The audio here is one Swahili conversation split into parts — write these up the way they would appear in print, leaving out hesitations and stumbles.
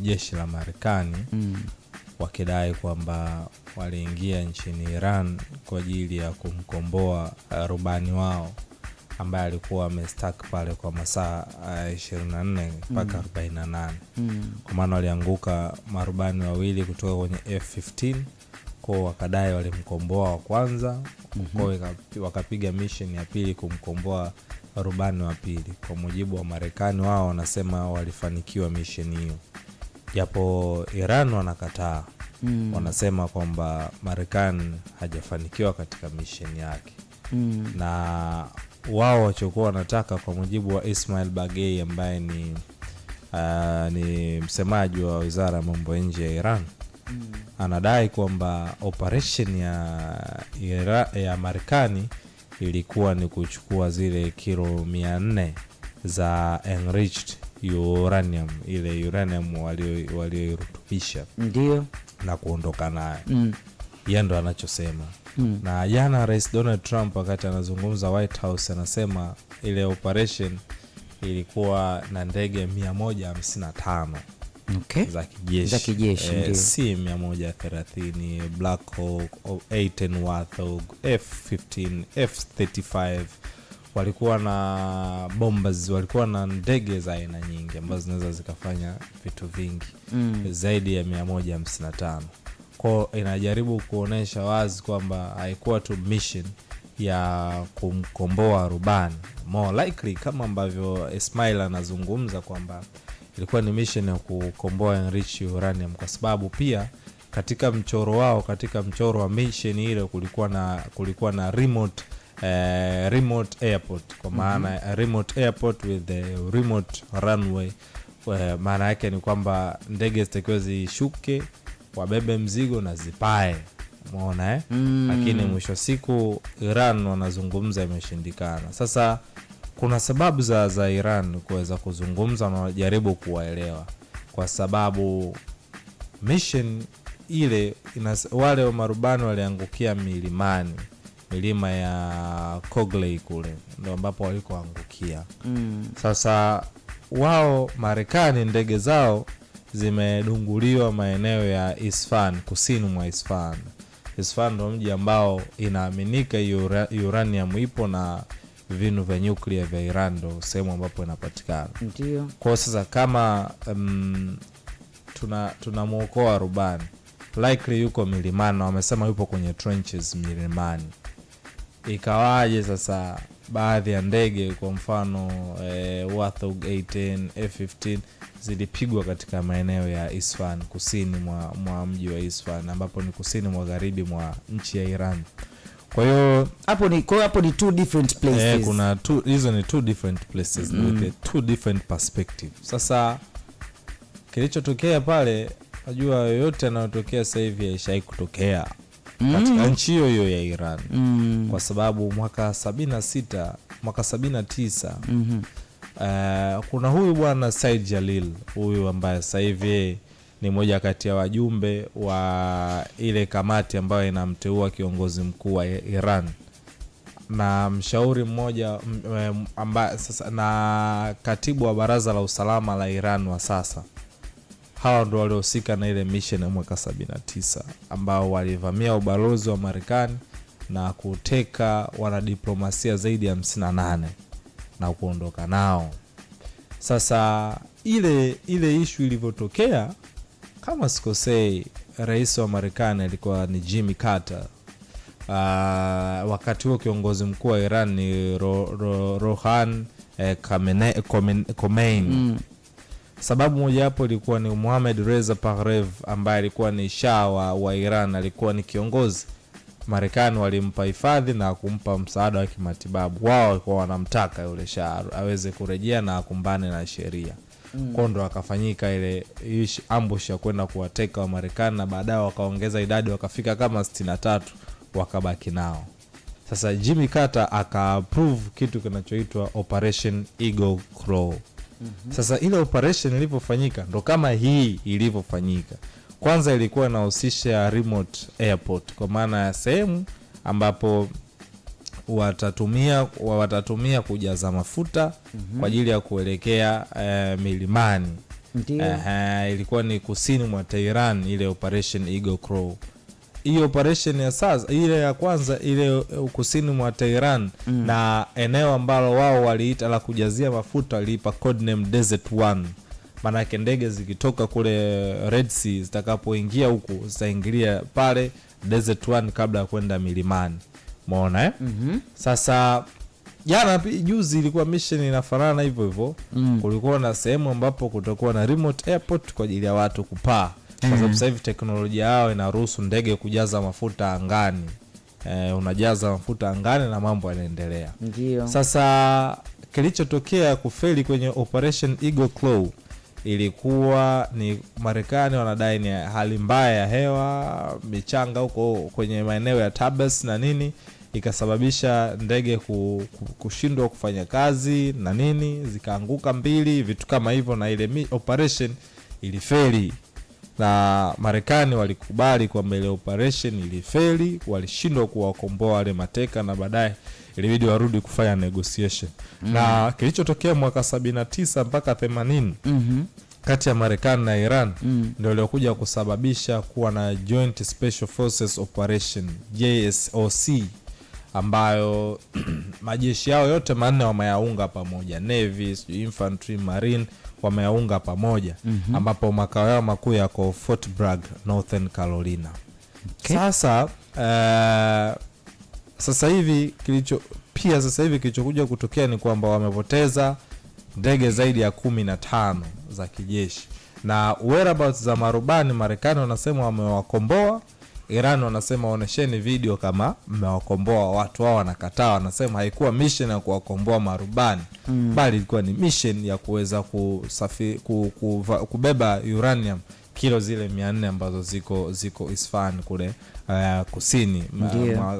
jeshi la Marekani wakidai kwamba waliingia nchini Iran kwa ajili ya kumkomboa rubani wao ambaye alikuwa amestuck pale kwa masaa 24 mpaka 48. Kwa maana walianguka marubani wawili kutoka kwenye F15, kwao wakadai walimkomboa wa kwanza, kwao wakapiga mission ya pili kumkomboa rubani wa pili. Kwa mujibu wa Marekani, wao wanasema walifanikiwa mission hiyo, japo Iran wanakataa. Wanasema kwamba Marekani hajafanikiwa katika mission yake na wao wachokuwa wanataka, kwa mujibu wa Ismail Bagei ambaye ni msemaji wa wizara ya mambo ya nje ya Iran, anadai kwamba operation ya Marekani ilikuwa ni kuchukua zile kilo 400 za enriched uranium, ile uranium walioirutubisha na kuondoka nayo. Yeye ndo anachosema. Na jana Rais Donald Trump wakati anazungumza White House anasema ile operation ilikuwa na ndege 155 za kijeshi. Za kijeshi, ndio. C 130, Black Hawk, A10 Warthog, F15, F35, walikuwa na bombers, walikuwa na ndege za aina nyingi ambazo zinaweza zikafanya vitu vingi zaidi ya 155. Kwao inajaribu kuonyesha wazi kwamba haikuwa tu mission ya kumkomboa rubani, more likely kama ambavyo Ismail anazungumza kwamba ilikuwa ni mission ya kukomboa enriched uranium, kwa sababu pia katika mchoro wao, katika mchoro wa mission ile kulikuwa na remote airport, kwa maana remote airport with the remote runway. Maana yake ni kwamba ndege zitakiwa zishuke, wabebe mzigo na zipae, umeona, eh? Lakini mwisho wa siku Iran wanazungumza imeshindikana. Sasa kuna sababu za Iran kuweza kuzungumza na wanajaribu kuwaelewa, kwa sababu mission ile wale wa marubani waliangukia milimani, milima ya Kogley kule ndo ambapo walikoangukia. Sasa wao Marekani ndege zao zimedunguliwa maeneo ya Isfahan, kusini mwa Isfahan. Isfahan ndo mji ambao inaaminika hiyo uranium ipo na vinu vya nyuklia vya Iran ndo sehemu ambapo inapatikana. Kwa hiyo sasa kama tunamwokoa rubani, likely yuko milimani na wamesema yupo kwenye trenches milimani, ikawaje sasa baadhi ya ndege, kwa mfano Warthog A10, F15 zilipigwa katika maeneo ya Isfahan, kusini mwa mji wa Isfahan ambapo ni kusini magharibi mwa nchi ya Iran. Kwa hiyo Hapo ni, kwa hiyo hapo ni two different places. Eh, kuna two, hizo ni two different places with a two different perspective. Sasa kilichotokea pale, najua yoyote yanayotokea sasa hivi haishai kutokea katika nchi hiyo hiyo ya Iran kwa sababu mwaka 76, mwaka 79 kuna huyu bwana Said Jalil huyu ambaye sasa hivi yeye ni moja kati ya wajumbe wa ile kamati ambayo inamteua kiongozi mkuu wa Iran na mshauri mmoja sasa na katibu wa baraza la usalama la Iran wa sasa. Hawa ndo waliohusika na ile mission ya mwaka 79 ambao walivamia ubalozi wa Marekani na kuteka wanadiplomasia zaidi ya 58 na kuondoka nao. Sasa ile ishu ilivyotokea, kama sikosei, rais wa Marekani alikuwa ni Jimmy Carter. Wakati huo kiongozi mkuu wa Iran ni Rohan Khomeini. Sababu mojawapo ilikuwa ni Mohamed Reza Pahlavi ambaye alikuwa ni Shah wa Iran, alikuwa ni kiongozi. Marekani walimpa hifadhi na kumpa msaada wa kimatibabu. Wao walikuwa wanamtaka yule Shah aweze kurejea na akumbane na sheria. Kwao ndo akafanyika ile ambush ya kwenda kuwateka wa Marekani na baadaye wakaongeza idadi wakafika kama 63 wakabaki nao. Sasa Jimmy Carter aka approve kitu kinachoitwa Operation Eagle Claw. Sasa ile operation ilivyofanyika ndo kama hii ilivyofanyika. Kwanza ilikuwa inahusisha remote airport, kwa maana ya sehemu ambapo watatumia kujaza mafuta kwa ajili ya kuelekea milimani. Ndio. Ehe, ilikuwa ni kusini mwa Tehran, ile Operation Eagle Claw. Hii operation ya sasa, ile ya kwanza ile kusini mwa Tehran na eneo ambalo wao waliita la kujazia mafuta waliipa codename Desert One. Maanake ndege zikitoka kule Red Sea zitakapoingia huku zitaingilia pale Desert One kabla ya kwenda milimani. Umeona eh? Sasa jana juzi ilikuwa mission inafanana hivyo hivyo. Kulikuwa na sehemu ambapo kutakuwa na remote airport kwa ajili ya watu kupaa, kwa sababu sasa hivi teknolojia yao inaruhusu ndege kujaza mafuta angani. Unajaza mafuta angani na mambo yanaendelea. Ndio. Sasa kilichotokea kufeli kwenye Operation Eagle Claw ilikuwa ni Marekani wanadai ni hali mbaya ya hewa, michanga huko kwenye maeneo ya Tabas na nini, ikasababisha ndege kushindwa kufanya kazi na nini, zikaanguka mbili, vitu kama hivyo, na ile operation ilifeli. Na Marekani walikubali kwamba ile operation ilifeli, walishindwa kuwakomboa wale mateka na baadaye ilibidi warudi kufanya negotiation. Na kilichotokea mwaka 79 mpaka 80 kati ya Marekani na Iran ndio iliokuja kusababisha kuwa na Joint Special Forces Operation JSOC, ambayo majeshi yao yote manne wameyaunga pamoja, Navy, Infantry, Marine wameyaunga pamoja, ambapo makao yao makuu yako Fort Bragg, Northern Carolina. Okay. Sasa sasa hivi kilicho pia sasa hivi kilichokuja kutokea ni kwamba wamepoteza ndege zaidi ya 15 za kijeshi, na whereabouts za marubani Marekani wanasema wamewakomboa, Iran wanasema onesheni video kama mmewakomboa watu wao, wanakataa, wanasema haikuwa mission ya kuwakomboa marubani, bali ilikuwa ni mission ya kuweza kubeba uranium kilo zile 400 ambazo ziko Isfahan kule kusini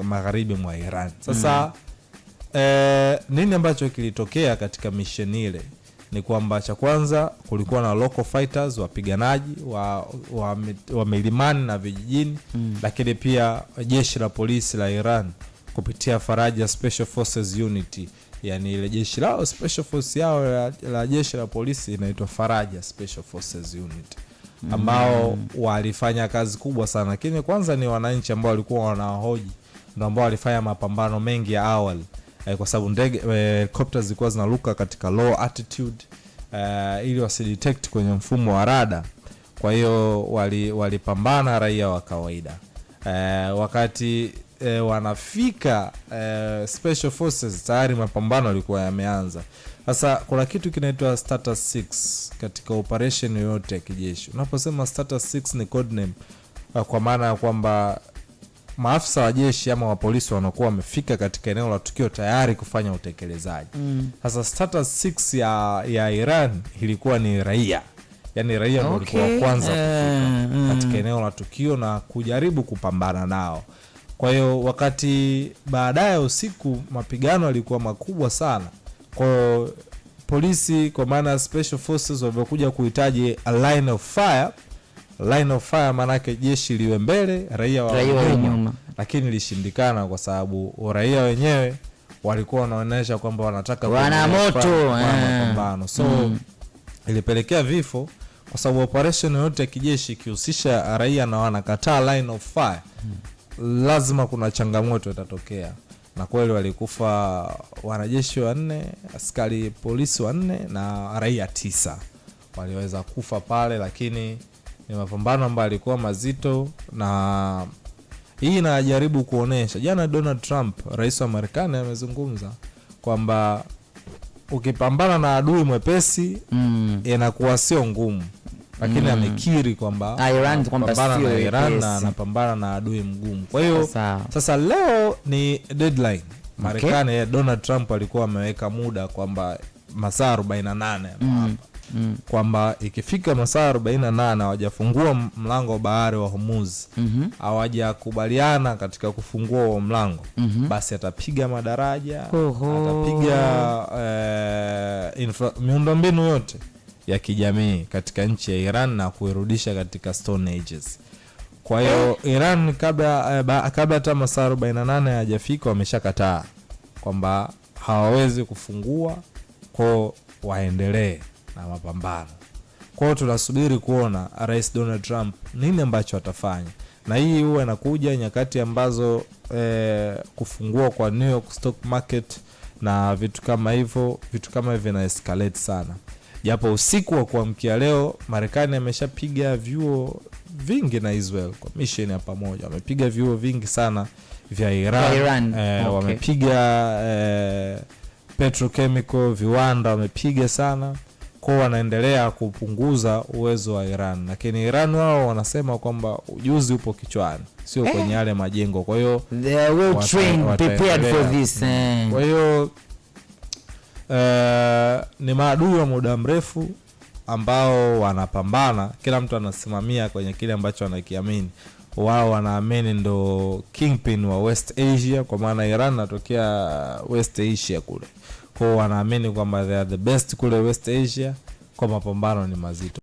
magharibi mwa Iran. Sasa nini ambacho kilitokea katika mission ile ni kwamba cha kwanza kulikuwa na local fighters, wapiganaji wa milimani na vijijini, lakini pia jeshi la polisi la Iran kupitia Faraja Special Forces Unit, yani ile jeshi lao special force yao la jeshi la polisi inaitwa Faraja Special Forces Unit, ambao walifanya kazi kubwa sana. Lakini kwanza ni wananchi ambao walikuwa wanahoji ndio ambao walifanya mapambano mengi ya awali, kwa sababu ndege helicopters zilikuwa zinaruka katika low altitude, ili wasidetect kwenye mfumo wa rada. Kwa hiyo walipambana raia wa kawaida. Wakati wanafika special forces tayari mapambano yalikuwa yameanza. Sasa kuna kitu kinaitwa status 6 katika operation yoyote ya kijeshi. Unaposema status 6 ni code name, kwa maana ya kwamba maafisa wa jeshi ama wa polisi wanakuwa wamefika katika eneo la tukio tayari kufanya utekelezaji. Sasa status 6 ya Iran ilikuwa ni raia. Yaani raia ndio walikuwa wa kwanza kufika katika eneo la tukio na kujaribu kupambana nao. Kwa hiyo wakati baadaye usiku mapigano yalikuwa makubwa sana. Kwa hiyo polisi, kwa maana special forces, walivyokuja kuhitaji a line of fire, line of fire maana yake jeshi liwe mbele, raia wa Raia nyuma. nyuma. Lakini ilishindikana kwa sababu raia wenyewe walikuwa wanaonyesha kwamba wanataka Wana kuendelea moto, kufanya mapambano. So ilipelekea vifo kwa sababu operation yoyote ya kijeshi ikihusisha raia na wanakataa line of fire, lazima kuna changamoto itatokea. Na kweli walikufa wanajeshi 4, askari polisi 4 na raia 9 waliweza kufa pale, lakini ni mapambano ambayo yalikuwa mazito. Na hii inajaribu kuonesha, jana Donald Trump, rais wa Marekani, amezungumza kwamba ukipambana na adui mwepesi inakuwa sio ngumu, lakini amekiri kwamba Iran kwamba anapambana sio na Iran na wepesi. anapambana na adui mgumu. Kwa hiyo Sawa. sasa leo ni deadline. Marekani, Donald Trump alikuwa ameweka muda kwamba masaa 48 hapa, kwamba ikifika masaa 48 hawajafungua mlango wa bahari wa Hormuz, hawajakubaliana katika kufungua huo mlango, basi atapiga madaraja, atapiga miundombinu yote ya kijamii katika nchi ya Iran na kuirudisha katika Stone Ages. Kwa hiyo Iran kabla hata masaa 48 hayajafika wameshakataa kwamba hawawezi kufungua, kwao waendelee na mapambano. Kwao tunasubiri kuona Rais Donald Trump nini ambacho atafanya, na hii huwa inakuja nyakati ambazo kufungua kwa New York stock market na vitu kama hivyo, vitu kama hivyo vina escalate sana. Japo usiku wa kuamkia leo Marekani ameshapiga vyuo vingi na Israel kwa mission ya pamoja, wamepiga vyuo vingi sana vya Iran, Vya Iran, okay. Wamepiga petrochemical viwanda wamepiga sana kwao, wanaendelea kupunguza uwezo wa Iran, lakini Iran wao wanasema kwamba ujuzi upo kichwani, sio kwenye yale majengo. Kwa hiyo They are well trained, prepared for wataendelea. this. Kwa hiyo ni maadui wa muda mrefu ambao wanapambana, kila mtu anasimamia kwenye kile ambacho anakiamini. Wao wanaamini ndo kingpin wa West Asia, kwa maana Iran natokea West Asia kule, kwao wanaamini kwamba they are the best kule West Asia, kwa mapambano ni mazito.